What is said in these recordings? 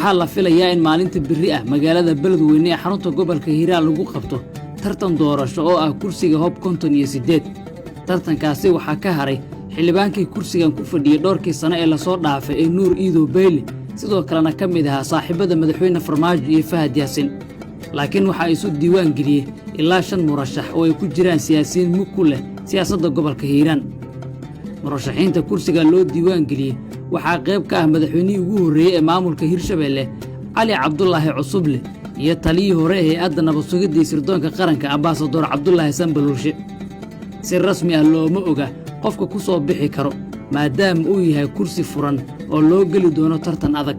Waxaa la filayaa in maalinta berri ah magaalada Beledweyne ee xarunta gobolka Hiiraan lagu qabto tartan doorasho oo ah kursiga Hob 58. Tartankaasi waxaa ka haray xildhibaankii kursigan ku fadhiyey dhowrkii sano ee lasoo dhaafay ee Nuur Iidow Beyle, sidoo kalena ka mid ahaa saaxiibbada Madaxweyne Farmaajo iyo Fahad Yaasin. Laakiin waxaa isu diiwaan geliyey ilaa shan murashax oo ay ku jiraan siyaasiyiin mug ku leh siyaasadda gobolka Hiiraan. Murashaxiinta kursiga loo diiwaan geliyey waxaa qayb ka ah madaxweynihii ugu horreeyey ee maamulka Hirshabeelle, Cali Cabdulaahi Cusuble, iyo taliyii hore ee Hay'adda Nabad Sugidda iyo Sirdoonka Qaranka, Ambasador Cabdulaahi Sanbaloolshe. Si rasmi ah looma oga qofka ku soo bixi karo, maadaama uu yahay kursi furan oo loo geli doono tartan adag.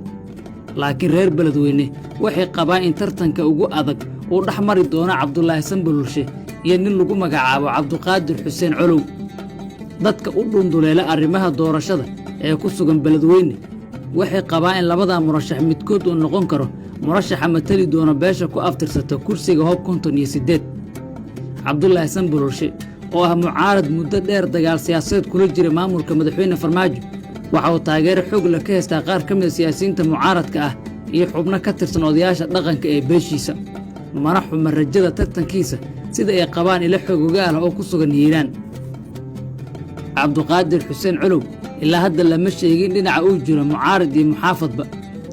Laakiin reer Beledweyne waxay qabaan in tartanka ugu adag uu dhex mari doono Cabdulaahi Sanbaloolshe iyo nin lagu magacaabo Cabduqaadir Xuseen Colow. Dadka u dhunduleela arrimaha doorashada ee ku sugan Beledweyne waxay qabaan in labadaa murashax midkood uu noqon karo murashaxa matali doona beesha ku aftirsata kursiga Hob 58. Cabdulaahi Sanbaloolshe, oo ah mucaarad muddo dheer dagaal siyaasadeed kula jira maamulka Madaxweyne Farmaajo, waxa uu taageero xoog leh ka haystaa qaar ka mida siyaasiyiinta mucaaradka ah iyo xubno ka tirsan odayaasha dhaqanka ee beeshiisa. Mana xuma rajada tartankiisa, sida ay qabaan ilo xogogaal ah oo ku sugan Hiiraan. Cabduqaadir Xuseen Colow ilaa hadda lama sheegin dhinaca uu jiro, mucaarad iyo muxaafadba,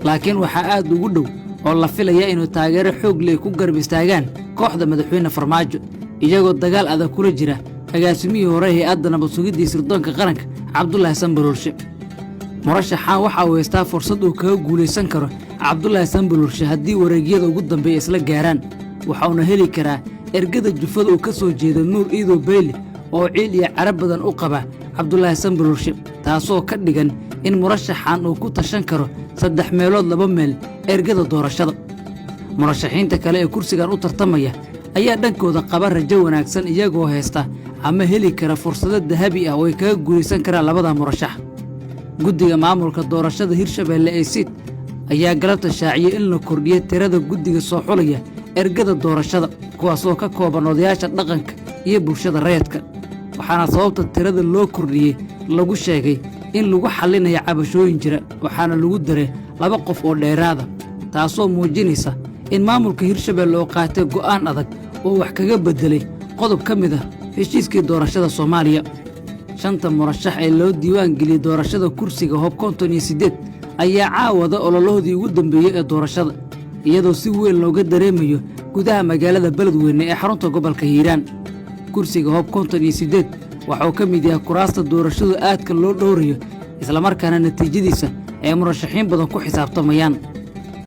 laakiin waxaa aad ugu dhow oo la filaya inuu taageero xoog leh ku garab istaagaan kooxda Madaxweyne Farmaajo, iyagoo dagaal adag kula jira agaasimihii hore Hay'adda Nabad Sugiddii Sirdoonka Qaranka, Cabdulaahi Sanbaloolshe. Murashaxan waxa uu haystaa fursad uu kaga guulaysan karo Cabdulaahi Sanbaloolshe haddii wareegyada ugu dambeeya isla gaaraan. Waxauna heli karaa ergada jufada uu ka soo jeedo Nuur Iidow Beyle, oo ciil iyo carab badan u qaba Cabdulaahi Sanbaloolshe, taasoo ka dhigan in murashaxan uu ku tashan karo saddex meelood laba meel ergada doorashada. Murashaxiinta kale ee kursigan u tartamaya ayaa dhankooda qaba rajo wanaagsan, iyagoo haysta ama heli kara fursado dahabi ah oo ay kaga guulaysan karaan labada murashax. Guddiga maamulka doorashada Hirshabeelle ee SIID ayaa galabta shaaciyey in la kordhiyey tirada guddiga soo xulaya ergada doorashada, kuwaasoo ka kooban odayaasha dhaqanka iyo bulshada rayadka. Waxaana sababta tirada loo kordhiyey lagu sheegay in lagu xallinayo cabashooyin jira, waxaana lagu daray laba qof oo dheeraada, taasoo muujinaysa in maamulka Hirshabeelle oo qaatay go'aan adag oo wax kaga beddelay qodob ka mid ah heshiiskii doorashada Soomaaliya. Shanta murashax ee loo diiwaan geliyey doorashada kursiga Hob 58 ayaa caawada ololahoodii ugu dambeeyey ee doorashada, iyadoo si weyn looga dareemayo gudaha magaalada Beledweyne ee xarunta gobolka Hiiraan. Kursiga Hob 58 waxauu ka mid yahay kuraasta doorashadu aadka loo dhowrayo, islamarkaana natiijadiisa ay murashaxiin badan ku xisaabtamayaan.